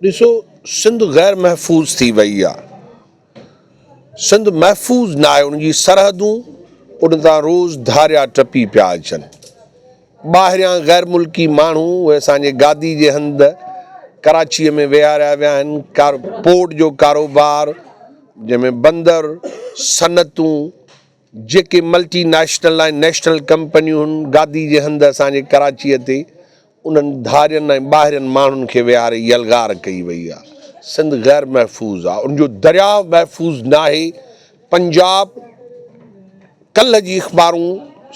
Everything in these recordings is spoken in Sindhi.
ڏسو سنڌ غير محفوظ ٿي وئي آ. سنڌ محفوظ ناهي ان جي سرحدون ان تان روز ڌاريا ٽپي پيا اچن. ٻاهريان غير ملڪي ماڻهو اهي اسان جي گادي جي هنڌ ڪراچيء ۾ ويهاريا ويا آهن. پورٽ جو ڪاروبار جنهن ۾ بندر، صنعتون، جيڪي ملٽي نيشنل ۽ نيشنل ڪمپنيون هن گادي جي هنڌ اسان جي ڪراچيء تي انهن ڌارين ۽ ٻاهرين ماڻهن کي ويهاري يلغار ڪئي وئي آ. سنڌ غير محفوظ آ. ان جو درياء محفوظ ناهي. پنجاب ڪلهه جي اخبارون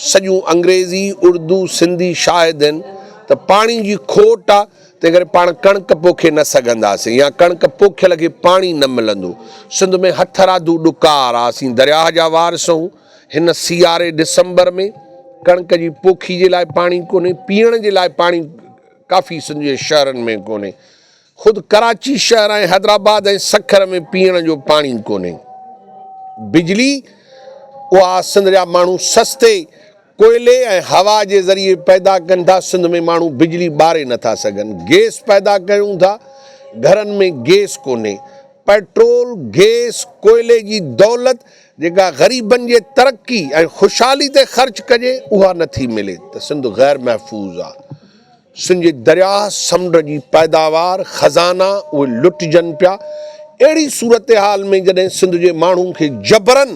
سڄيون انگريزي، اردو، سنڌي شاهد هن ته پاڻي جي کوٽ آ تنهن ڪري پاڻ ڪڻڪ پوکي نه سگهنداسين يا ڪڻڪ پوکيل کي پاڻي نه ملندو. سنڌ ۾ هٿرادو ڏڪار آ، اسين درياهه جا وارث آهيون. هن سياري ڊسمبر ۾ ڪڻڪ جي پوکي جي لاء پاڻي ڪونهي، پيئڻ جي لاء پاڻي ڪافي سنڌ جي شهرن ۾ ڪونهي. خود ڪراچي شهر ۽ حيدرآباد ۽ سکر ۾ پيئڻ جو پاڻي ڪونهي. بجلي اها سنڌ جا ماڻهو سستي ڪوئلي ۽ هوا جي ذريعي پيدا ڪن ٿا، سنڌ ۾ ماڻهو بجلي ٻاري نٿا سگهن، گيس پيدا ڪيون ٿا، گهرن ۾ گيس ڪونهي، پيٽرول، گيس، ڪوئلي جي دولت جيڪا غريبن جي ترقي ۽ خوشحالي تي خرچ ڪجي اها نٿي ملي ته سنڌ غير محفوظ آ. سنڌ جي درياهه، سمنڊ جي پيداوار، خزانا اهي لٽجن پيا. اهڙي صورتحال ۾ جڏهن سنڌ جي ماڻهن کي جبرن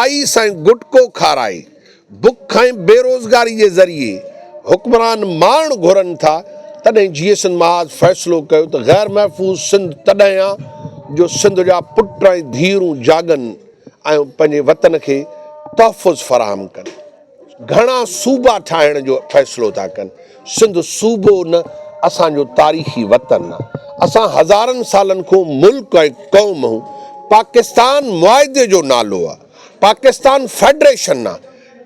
آئيس ۽ گٽڪو کارائي بک ۽ بيروزگاري جي ذريعي حڪمران مارڻ گهرن ٿا تڏهن جيئي سنڌ محاذ فيصلو ڪيو ته غير محفوظ سنڌ تڏهن آ جو سنڌ جا پٽ ۽ ڌيئرون جاڳن ۽ پنهنجي وطن کي تحفظ فراهم ڪن. گهڻا صوبا ٺاهڻ جو فيصلو ٿا ڪن، سنڌ صوبو نه اسان جو تاريخي وطن آ، اسان هزارن سالن کون ملڪ ۽ قوم هون، پاڪستان معاهدي جو نالو آ، پاڪستان فيڊريشن آ،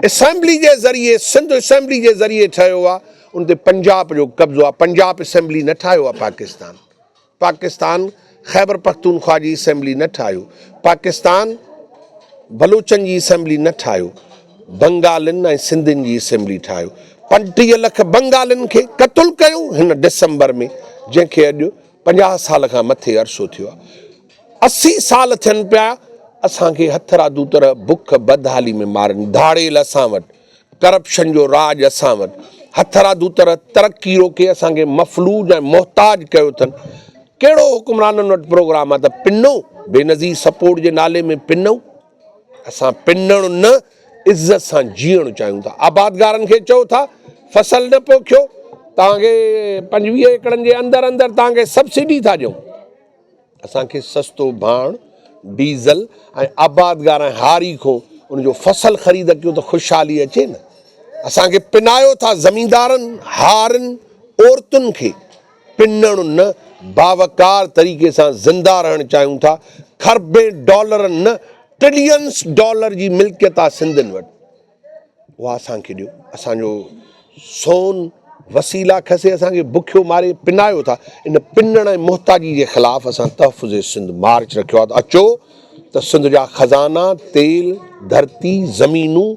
اسيمبلي جي ذريعي سنڌ اسيمبلي جي ذريعي ٺهيو آ، ان تي پنجاب جو قبضو آ، پنجاب اسيمبلي نه ٺاهيو آ پاڪستان. پاڪستان خيبرپختونخوا جي اسيمبلي نه ٺاهيو، پاڪستان بلوچن جي اسيمبلي نه ٺاهيو، بنگالين ۽ سنڌين جي اسيمبلي ٺاهيو، 35 لک بنگالين کي قتل ڪيو هن ڊسمبر ۾ جنهن کي اڄ 50 سال کان مٿي عرصو ٿيو آهي، 80 سال ٿين پيا اسان کي هٿرادو طرح بک بدحالي ۾ مارن، ڌاڙيل اسان وٽ ڪرپشن جو راڄ اسان وٽ هٿرادو طرح ترقي روڪي اسان کي مفلوج ۽ محتاج ڪيو اٿن. ڪهڙو حڪمرانن وٽ پروگرام آهي ته پنو، بينظير سپورٽ جي نالي ۾ پنو؟ اسان پنڻ نه عزت سان جيئڻ چاهيون ٿا. آبادگارن کي چئو ٿا فصل نه پوکيو، توهان کي 25 ايڪڙن جي اندر اندر توهان کي سبسڊي ٿا ڏيون. اسان کي سستو ڀاڻ، ڊيزل ۽ آبادگار ۽ هاري کان ان جو فصل خريد ڪيون ته خوشحالي اچي نه. اسان کي پنايو ٿا زميندارن، هارين، عورتن کي پنڻ نه باوقار طريقي سان زنده رهڻ چاهيون ٿا. کربين ڊالرن نه ٽرلينز ڊالر جي ملڪيت آ سنڌين وٽ. اها اسان کي ڏيو، اسان جو سون وسيلا کسي اسان کي بکيو ماري پنايو ٿا، ان پنڻ ۽ محتاجي جي خلاف اسان تحفظ سنڌ مارچ رکيو آهي ته اچو ته سنڌ جا خزانا، تيل، ڌرتي، زمينون،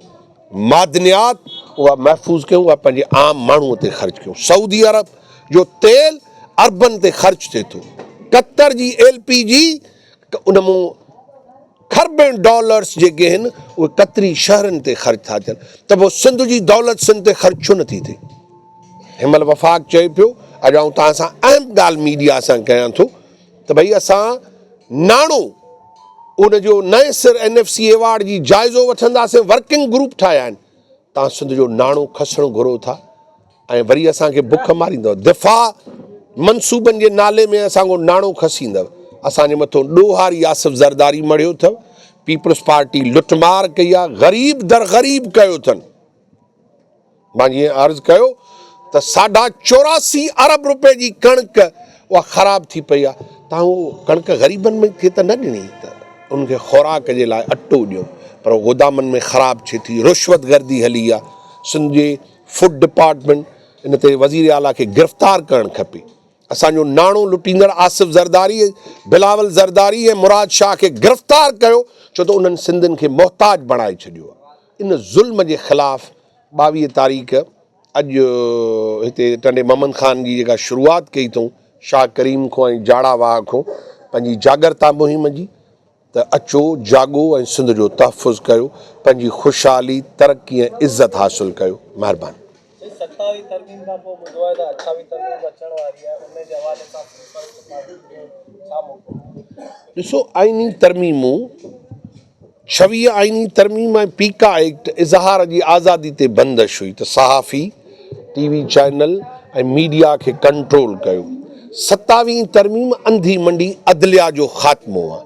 معدنيات اها محفوظ ڪيون، اها پنهنجي عام ماڻهو تي خرچ ڪيون. سعودي عرب جو تيل اربن تي خرچ ٿئي ٿو، قطر جي ايل پي جي ان مون کربين ڊالرس جيڪي آهن اهي قطري شهرن تي خرچ ٿا ٿين ته پوء سنڌ جي دولت سنڌ تي خرچ ڇو نٿي ٿئي؟ هن مهل وفاق چئي پيو اڄ آئون توهان سان اهم ڳالهه ميڊيا سان ڪيان ٿو ته ڀئي اسان ناڻو ان جو نئين سر اين ايف سي ايوارڊ جي جائزو وٺنداسين ورڪنگ گروپ ٺاهيا آهن توهان سنڌ جو ناڻو کسڻ گهرو ٿا ۽ وري اسان کي بک ماريندؤ، دفاع منصوبن جي نالي ۾ اسان کان ناڻو کسيندؤ، اسان جي مٿو ڏوهاري آصف زرداري مڙهيو اٿو، پيپلز پارٽي لٽ مار ڪئي آ، غريب در غريب ڪيو اٿن. مان جيئن عرض ڪيو ته ساڍا 84 ارب روپئي جي ڪڻڪ اها خراب ٿي پئي آ، تان اهو ڪڻڪ غريبن ۾ کي ته نه ڏني ته انهن کي خوراڪ جي لاء اٽو ڏيو پر گودامن ۾ خراب ٿئي ٿي، رشوت گردي هلي آ، سنڌ جي فوڊ ڊپارٽمينٽ ان تي وزير اعليٰ کي گرفتار ڪرڻ کپي. اسان جو ناڻو لٽيندڙ آصف زرداري، بلاول زرداري ۽ مراد شاهه کي گرفتار ڪيو ڇو ته انهن سنڌين کي محتاج بڻائي ڇڏيو آهي. ان ظلم جي خلاف 22 تاريخ اڄ هتي ٽنڊي محمد خان جي جيڪا شروعات ڪئي اٿئون شاهه ڪريم کان ۽ جاڙا واهه کان پنهنجي جاڳرتا مهم جي ته اچو، جاڳو ۽ سنڌ جو تحفظ ڪيو، پنهنجي خوشحالي، ترقي ۽ عزت حاصل ڪيو. مهرباني. سائين ستاويهه ترميم کان پوء ٻڌو آهي ته اٺاويهه ترميم به اچڻ واري آهي ان جي حوالي سان سنڌ پرست پارٽي جو ڇا موقف آهي؟ ڏسو آئيني ترميمون 26 آئيني ترميم ۽ پيڪا ايڪٽ اظهار جي آزادي تي بندش هئي ته صحافي، ٽي وي چينل ۽ ميڊيا کي ڪنٽرول ڪيو. ستاويهين ترميم انڌي منڊي عدليا جو خاتمو آ،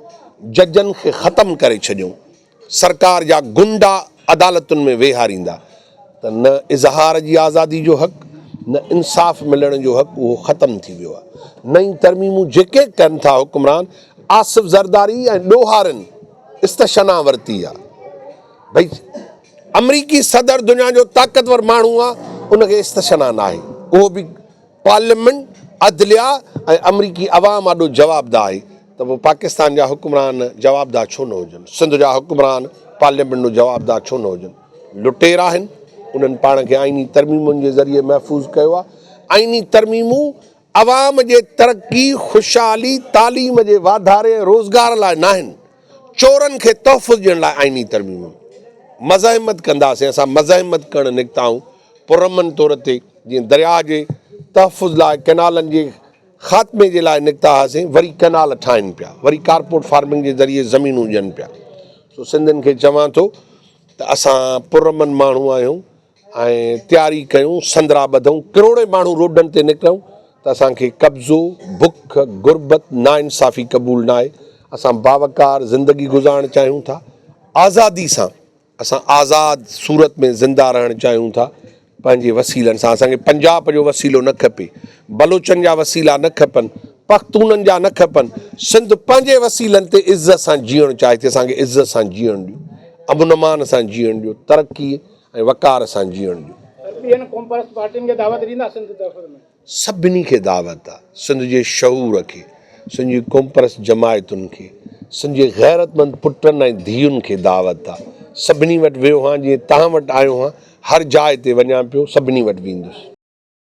ججن کي ختم ڪري ڇڏيون، سرڪار جا گنڊا عدالتن ۾ ويهاريندا ته نه اظهار جي آزادي جو حق نه انصاف ملڻ جو حق اهو ختم ٿي ويو آ. نئين ترميمون جيڪي ڪن ٿا حڪمران آصف زرداري ۽ ڏوهارين استشنا ورتي آ. ڀئي آمريڪي صدر دنيا جو طاقتور ماڻهو آ ان کي استشنا ناهي اهو به پارليامينٽ، عدليا ۽ آمريڪي عوام آڏو جوابده آهي ته پوء پاڪستان جا حڪمران جوابده ڇو نه هجن؟ سنڌ جا حڪمران پارليامينٽ ڏو جوابده ڇو نه هجن؟ لٽير آهن انهن پاڻ کي آئيني ترميمن جي ذريعي محفوظ ڪيو آ. آئيني ترميمون عوام جي ترقي، خوشحالي، تعليم جي واڌاري ۽ روزگار لاء ناهن. چورن کي تحفظ ڏيڻ لاء آئيني ترميمون. مزاحمت ڪنداسين، اسان مزاحمت ڪرڻ نڪتا آهيون، پرامن طور تي جيئن درياهه جي تحفظ لاء ڪئنالن جي خاتمي جي لاء نڪتا هئاسين، وري ڪئنال ٺاهين پيا، وري ڪارپوريٽ فارمنگ جي ذريعي زمينون ڏين پيا. سو سنڌين کي چوان ٿو ته اسان پرامن ماڻهو آهيون، ۽ تياري ڪيون، سندرا ٻڌون، ڪروڙين ماڻهو روڊن تي نڪرون ته اسان کي قبضو، بک، غربت، ناانصافي قبول ناهي، اسان باوقار زندگي گذارڻ چاهيون ٿا، آزادي سان اسان آزاد صورت ۾ زنده رهڻ چاهيون ٿا، پنهنجي وسيلن سان، اسان کي پنجاب جو وسيلو نه کپي، بلوچن جا وسيلا نه کپن، پختونن جا نه کپن، سنڌ پنهنجي وسيلن تي عزت سان جيئڻ چاهي ٿي، اسان کي عزت سان جيئڻ ڏيو، امن امان سان جيئڻ ڏيو، ترقي ۽ وقار سان جيئڻ ڏيو. سر ٻين قومپرست پارٽين کي دعوت ڏيندا سنڌ تحفظ ۾. سڀني کي دعوت آ، سنڌ جي شعور کي، سنڌ جي قومپرست جماعتن کي، سنڌ جي غيرتمند پٽن ۽ ڌيئن کي دعوت آ. سڀني وٽ ويو هان جيئن توهان وٽ آيو هان، هر جاء تي وڃان پيو، سڀني وٽ ويندس.